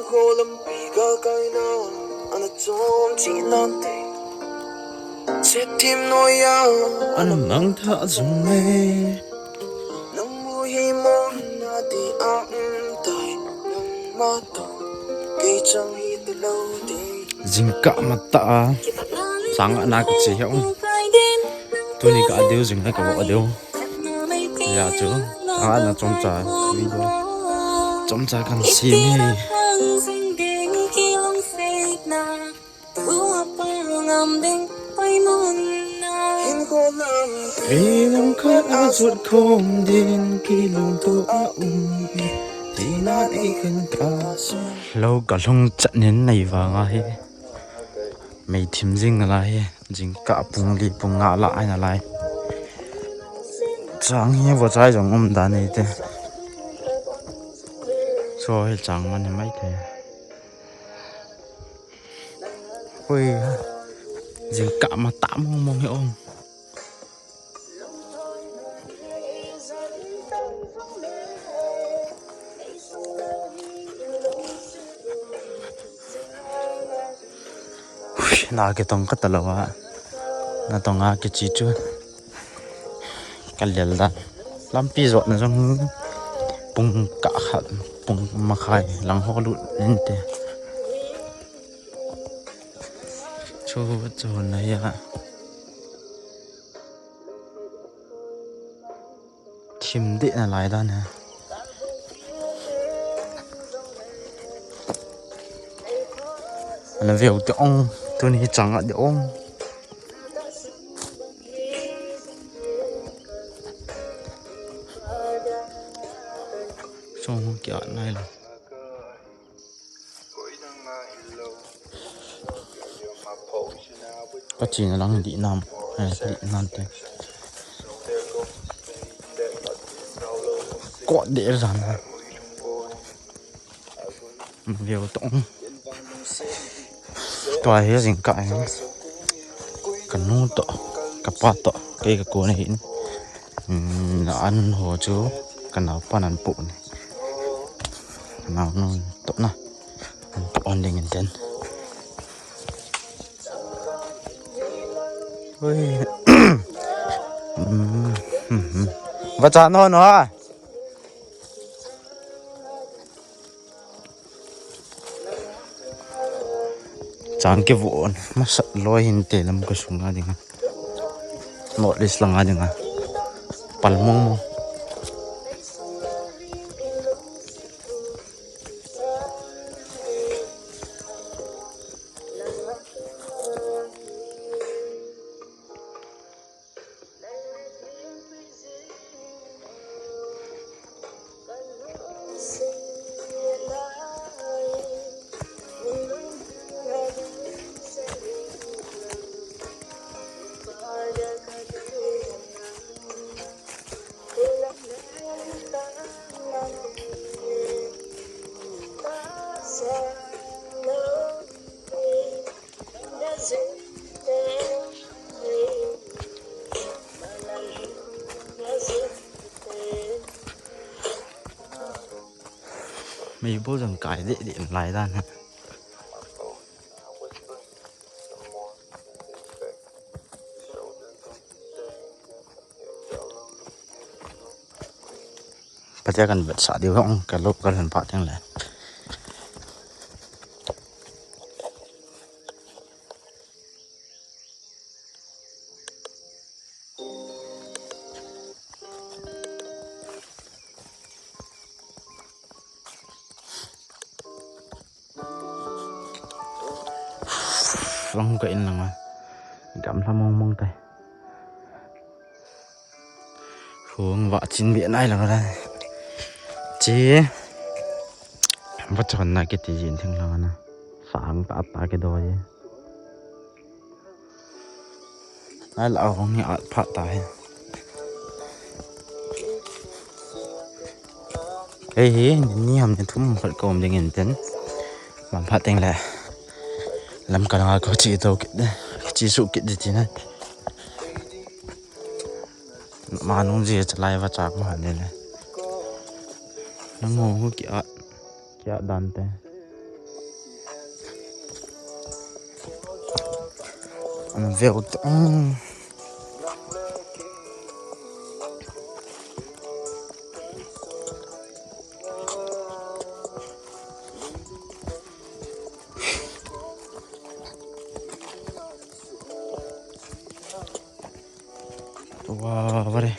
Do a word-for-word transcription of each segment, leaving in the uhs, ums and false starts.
Kolam pi ka kai na, ana chom chi nan te. Chetim noya, ana mang tha jong me. Nang mu hi mon na ti a um tai, nang ma to. Kei chang hi te lo te. Jingkah matah a, chang a na ka che he ong. Tuni ka adeu jing le ka vo adeu. Ya chu, chang a na chomcha video. Chomcha kan sem he. Ei lam khat a jot khom din kilungto a um. Tina ei khen ka. Lo ka lhung chat nin nei vang a hi. Mei thim jing la hi. Jingkah pung li pung nga la ai na lai. Chang hi vo chai jong um dan nei te. So hi chang man hi mai te. Ui, jingkah matah mong mong hi ong. Ui, na kitong ka ta lou a. Na tong a kichi chu. Ka lel dan. Lampi jot na jong pung kah khat, pung makhai lang ho lut in te. Chu, chu na ya. Thim deh na lai dan ha. Ana veu te ong, tuni chang a de ong. Song kia nai lo. Ka china lang di nam, eh, di nam te. Kot de ran. Veu tong. Tua hi jingkah hi. Ka nu to, ka pa to, kei ka kon ahin. Hmm, na an ho chu, ka nau pa nan pu ni. Nau nu to na. An pu an ding in ten. Ui. Hmm, hmm, hmm. Va cha no no a. Chang kivon, masat loi hin te lam ka sunga dinga. North East langa dinga. Pal mong mong. Mei bo jong kai deh deh lai dan ha. Patia kan vetsah diu hong ka lo ka lhun pha teng le. Vang ka in langa. Gamla mong mong tai. Hung va chin ve nai langa. Chi. Va chon na kiti jin thing langa na. Sang ta ta ke do ye. Nai la hong hi at phat ta hi. Kei hi ni ham ni thum khat ka um ding in ten. Lam phat teng le. Lam ka langa ka chi to kit de. Chi su kit de ti na. Ma nung ji cha lai va chak ma han de le. Nang ho ki at. Ki at dan te. Veu te, um. Tua vare.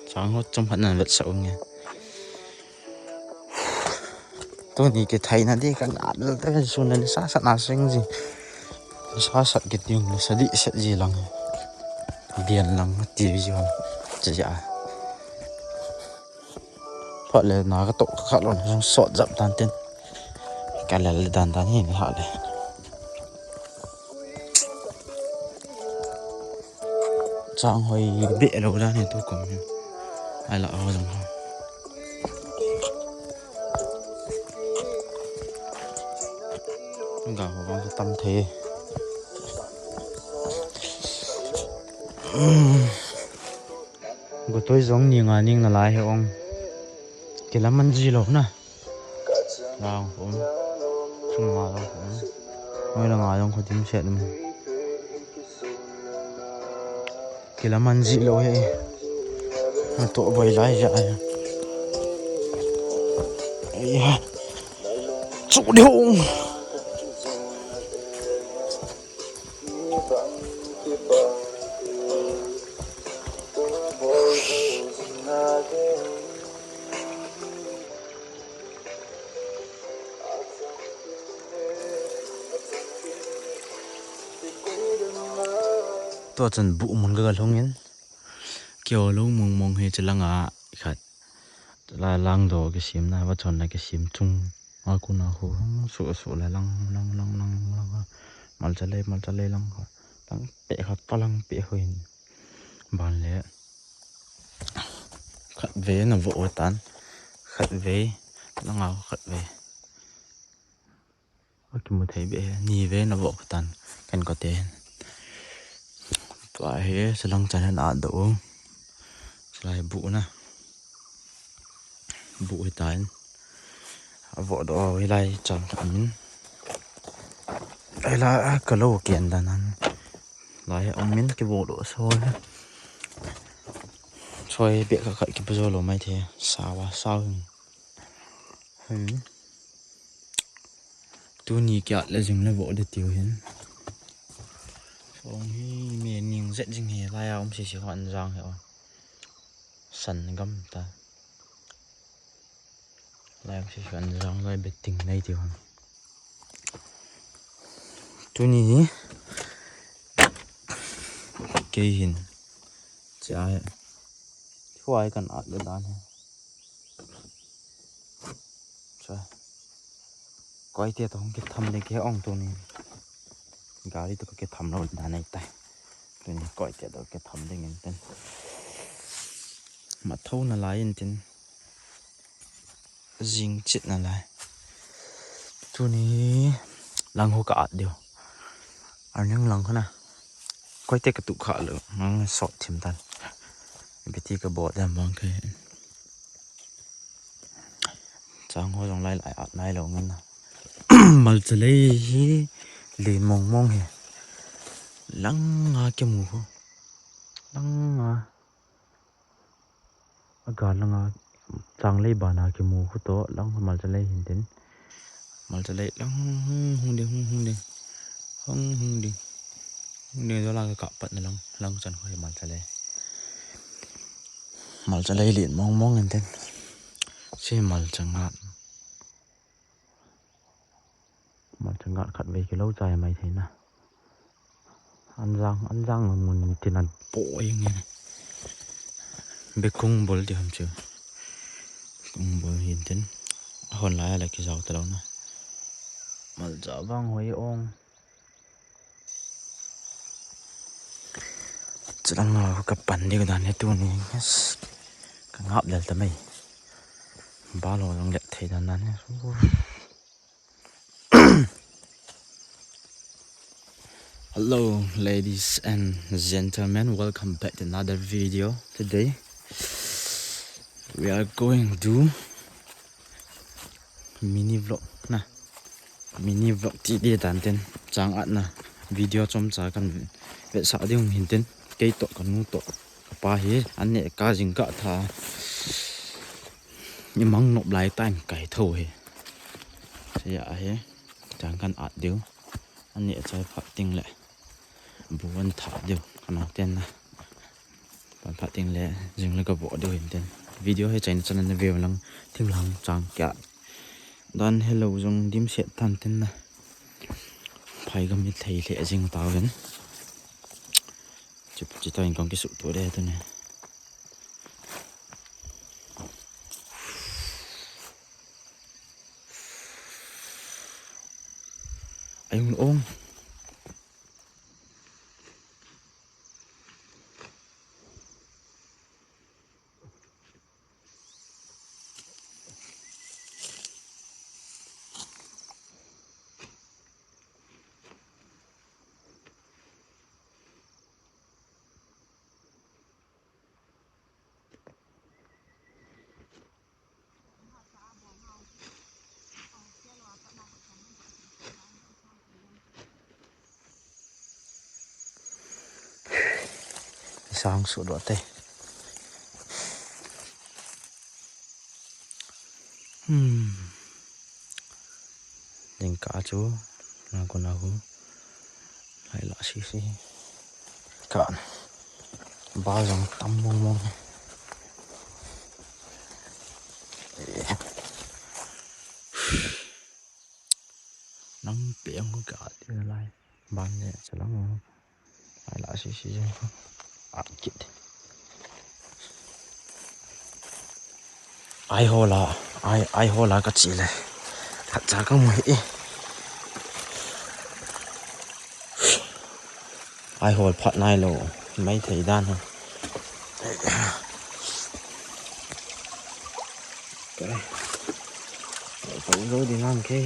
Chang ho chom khat nan vetsah u nge. Tuni kithaina di kan at lel te, sun na ni sa sat na seng ji. Sa sat kiti ung, sa di set ji lang. Dian lang ti ji hon. Cha ja. Phat le na ka toh ka khat lon, jong sot jap tan tin. Ka lel le dan dan hi ni ha le. Chang hoi be lo dan hi tu kom hi. Ai la ho jong ho. Ga ho vang tam thei. Gotoi jong ni nga ning na lai he ong. Kilaman ji lo na. Lang um. Chung nga lang um. Noi la nga jong kho dim set um. Kilaman ji lo he. Na to boi lai ja. Ai ha. Chu de hung. Tua chun buh mun ka ga lhung in. Kio lo mong mong hi chu langa khat. La lang do kisim na, va chon na kisim chung. A kun a hu hung su su la lang, lang, lang, lang, lang. Malcha lei, malcha lei lang. Lang pe khat pa lang pe hu hin. Ban le. Khat ve na vo tan. Khat ve. Langa khat ve. A kimu thei be he, ni ve na vo katan, kan ko te. Tua he, salang chan han a do. Salai bu na. Bu hi tan. A vo do, hi lai chan ka min. Hi lai a ka lo kian dan an. Lai a min ki vo do so he. Soi be ka ka ki bu zo lo mai the. Sawa, sawa. Hmm. Tuni kia le jing le vo de tiu hin. Song hi me ning zet jing hi lai a um si si ho an jang hi o. San gam ta. Lai um si si an jang lai betting lai tiu hin. Tuni hi kei hin. Cha hi. Huai kan at le dan hi. Cha. Koi te to hung kitham ding ke ong tuni. Gari to kitham lo da nei tai. Tuni koi te to kitham ding in ten. Ma tho na lai in tin. Jing chit na lai. Tuni lang ho ka at diu. Arning lang khana. Koi te ka tu kha lo. Nang sot thim tan. Beti ka bo dem bang ke. Chang ho jong lai lai at nai lo ngan na. Malcha lei hi le mong mong hi. Langa kimu ho. Langa. A ga langa chang lei bana kimu ho to lang malcha lei hin tin. Malcha lei lang hung hung ding, hung hung ding. Hung hung ding. Hung ding jo la ka pat na lang, lang chan ho hi malcha lei. Malcha lei lin mong mong in tin. Si malcha ngat. Malcha ngat khat vei kilo chai mai thei na. Anjang, anjang mun tin an po ing in. Bekung bol ti ham chu. Kung bol hin tin. Hon lai la ki jao ta lo na. Malcha vang hoi ong. Chulang lo ka pan ding dan he tuni. Yes. Ka ngap lel ta mai. Ba lo jong let thei dan dan he. Hello, ladies and gentlemen. Welcome back to another video today. We are going to mini vlog na. Mini vlog ti di dan tin chang at na video chomcha kan Vetsah ding hin tin, kei toh kanu toh kapa hi an neh kah jing kah tha. I mang nop lai time kai tho hi. Sia hi, chang kan at diu. An neh chai phat ting le bu an tha diu, kanu ten na. Phat phat ting le jing le ka bo diu hin tin. Video hi chaina chan na view lang, thim lang chang kya. Dan hello jong dim set tan tin na. Phai gam ni thei le jing ta ven. Chip chita in kong ki su tu de tu ne. Ayun ong. Sang su do te. Hmm. Ding ka chu. Na ko na ko. Hai la si si. Ka. Ba jong tam mong mong. Nang pe ang ka ti lai. Ban le chalang. Ai la si si jeng. A kit. Ai hola, ai, ai hola ka chi le. Khat cha ka mu hi. Ai hol phat nai lo. Mai thei dan ho. Ka. Ka zo di nang ke.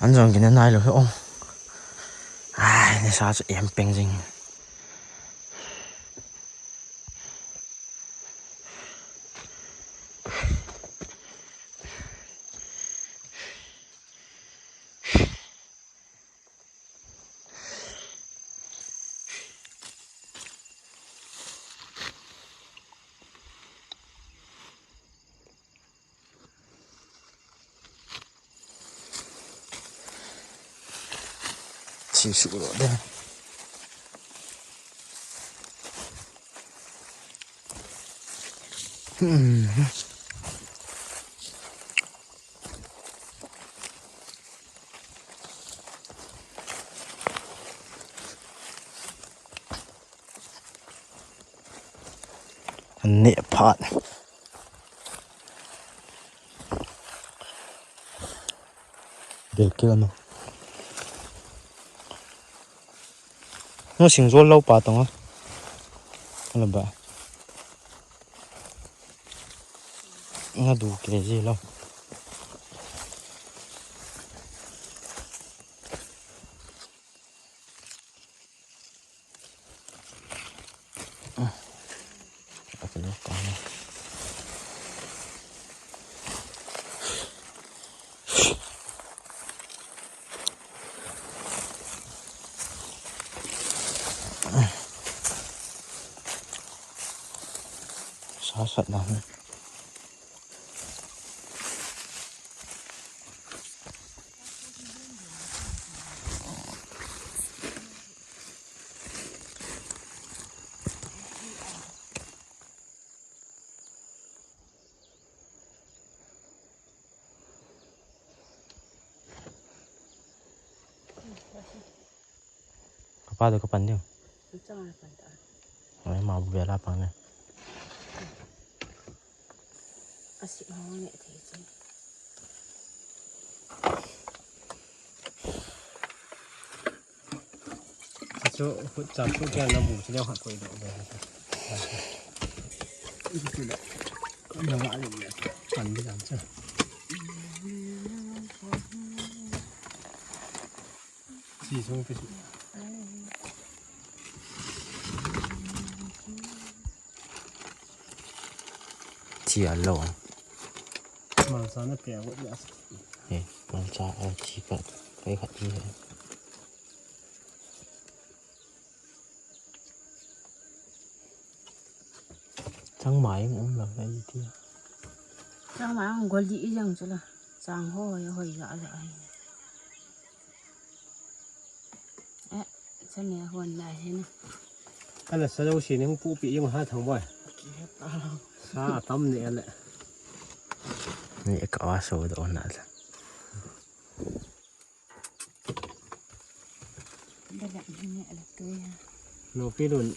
An jong kina nai lo he ong. Ai, nisa chu em peng jing. Chi su lo de. Hmm. An neh phat. Bel kil ma. No sing jol lo pa tong a. Ala ba. Na du kile ji lo. Sa sat na. Kapa tu kapan dia. Macam mana pan tak? Ai, ma bu bela pan ni. Asyik mau ni thei je. Chu khut cham chu kya na bu chu le khat koi do. Chu le. Na ma le. Pan ni jam chu. Thi a lo. Malcha na pe a got ya. He, malcha a thi ka, kai khat thi he. Changmai ang um lang ai ti. Changmai ang gol di i jang chu la. Chang ho hoi hoi ya ya ai. Eh, chane hon lai he na. Ala sa lo si ning pu pi yung ha thang boy. Sa tam ni ala. Ni ka wa so do na la. Dalam ni ala tu ya. No pi lun.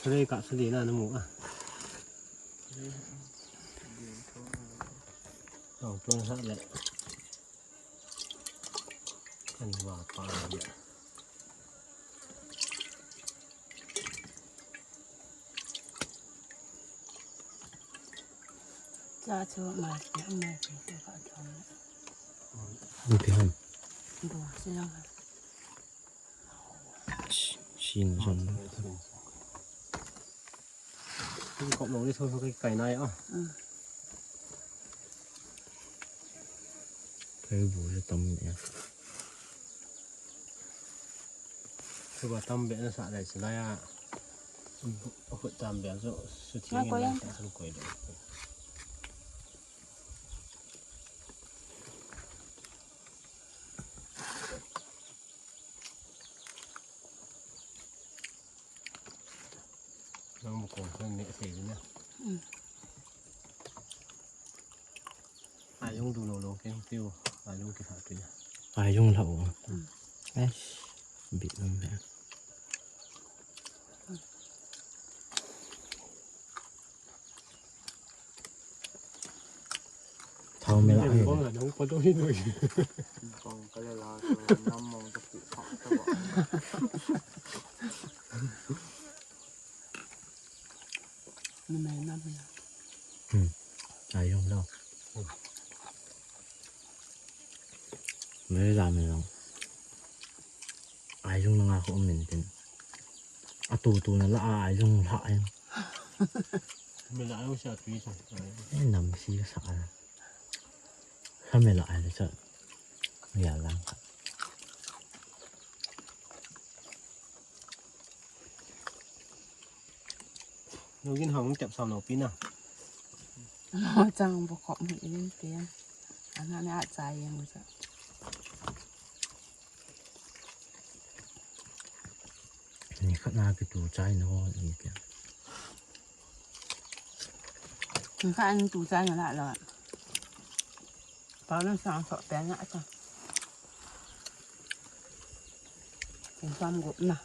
Sale ka sale na na mu a. Tong tong sa le. Kan wa pa ya. Cha chu ma chi ma chi chu ka chon. Ni pi han. Bo si lang. Sin son. Kop lo ni so so kai kai nai a. Kai bu le tam ni a. Suba tam be na sa lai sila ya. Khut tam be so su thi ni na sa koi do. Nang bu kong kan ne thei ni na. Ai yung du lo lo keng tiu. Ai yung ki tha tu ya. Ai yung la o. Ai. Bit nang he. Thao me la ai. Bang la nang pa do hi noi. Bang ka la la so nam mong ka pu pha ta ba. Ni mai nam ya. Hmm. Ai yung lo. Mai la mai lo. Ai yung nga ko min tin. A tu tu na la ai yung la ai. Mi la ai yung sa tu sa. Eh, nam si sa. Sa mi la ai sa. Ya lang. Nugin hong tep sam lo pi na. Mo chang bo khop mi in ti. Ana na chai yang sa. Ni khat na ki tu chai na ho ni pia. Ni khat an tu chai na la la. Pau na sang so pe na cha. Kin sam gup na.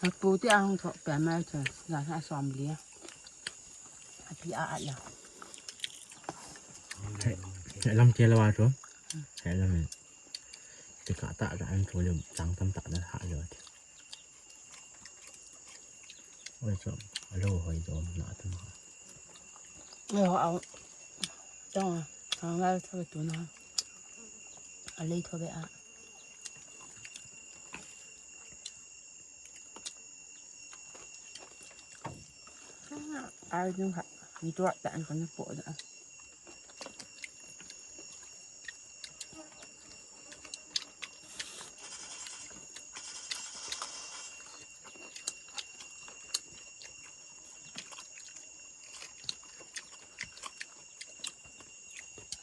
Apu ti ang thok pe mai chu, la sa som li a. Api a a ya. He, he lam ke la wa chu. He lam. Ti ka ta da an chu le chang tam ta da ha le. Oi chu, a lo hoi do na tu ma. Oi ho au. Tong a, tong la tho tu na. A lei tho be a. Ai, nung ha, ni tua ta an kan po da.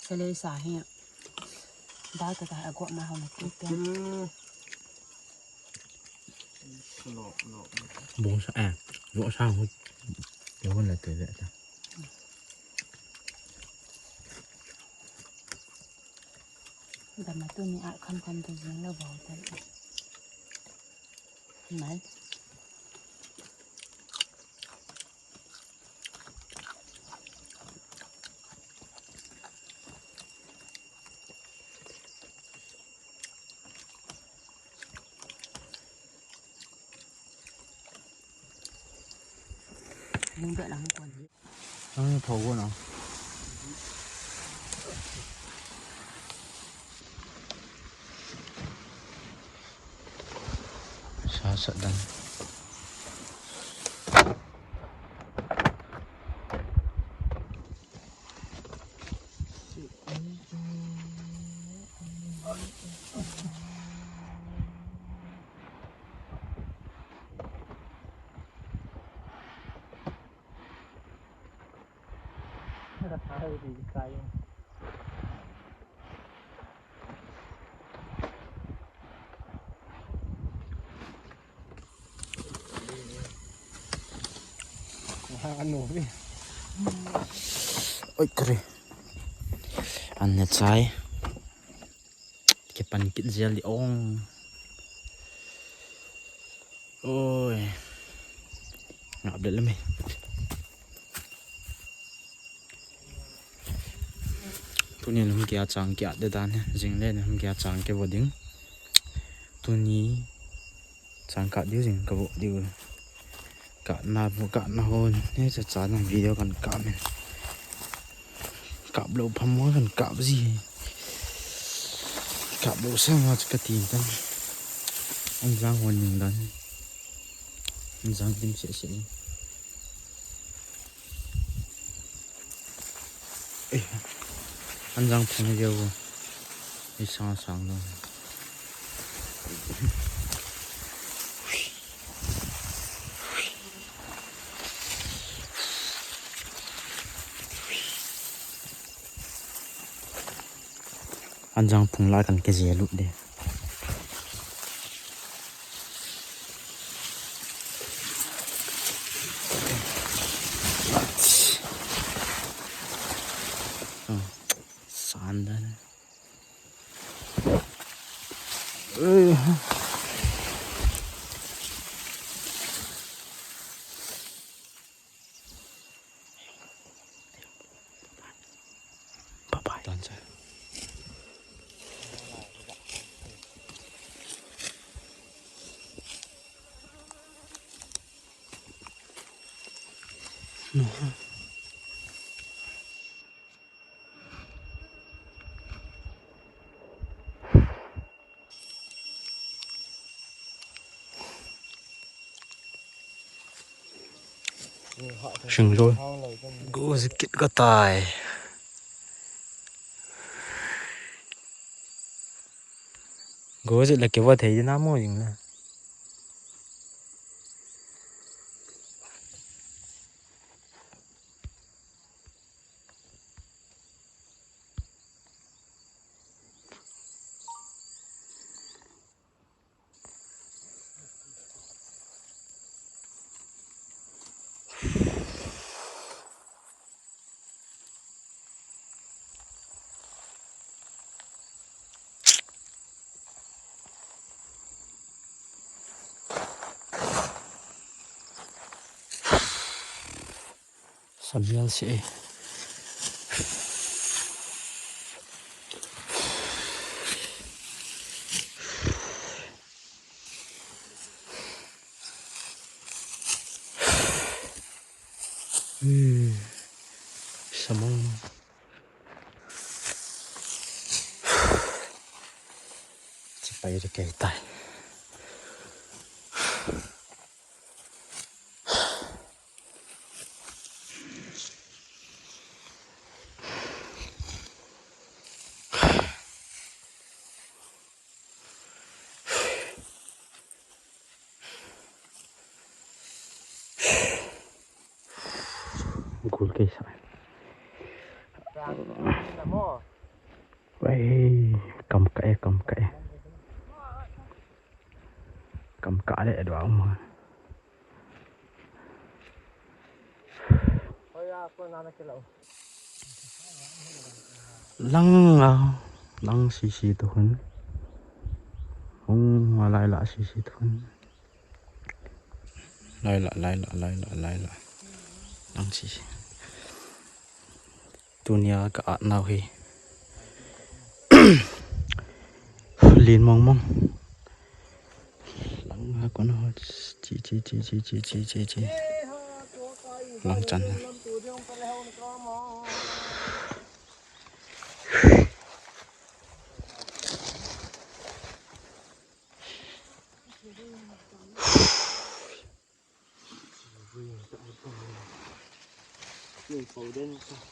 Salei sa hi. Dal ta ta a guak ma hong tu te. Bong sa, eh, lo sa ho. Te hon la te le ta. Dam na tu ni a kham kham tu jing lo bo ta. Mai. Yung da lang ko. Ang thau ko na. Sa sa dan. Oi, kare. An ne chai. Kipan kit jel di ong. Oi. Ngap le le me. Tuni lum kia chang kia de dan he. Jing le lum kia chang ke vo ding. Tuni chang ka diu jing ka vo diu. Ka na vo ka na hon. Ne cha cha na video kan ka men. Kap lou phamo kan kap ji. Kap lou sang ma ka tin tan. An jang hon ning dan. An jang dim se se. Eh, an jang phung jeu. Ei sang sang lo. An jang phung la kan ke je lut de. San dan. Bye bye. Tan cha. No. Sing joi. Go zi kit ka tai. Go zi la ke va thei na mo jing na. Sabial si e. Hmm. Samong. Chipai ri kei tai. Gul kei sa. Wai, kam ka e, kam ka e. Kam ka le dua um. Lang a, lang sisi tu hun. Hung a lai la sisi tu hun. Lai la, lai la, lai la, lai la. Lang sisi. Tunia ka at nau hi. Lin mong mong. Lang ha kon ho chi chi chi. Lang chan. Kin pau den ka.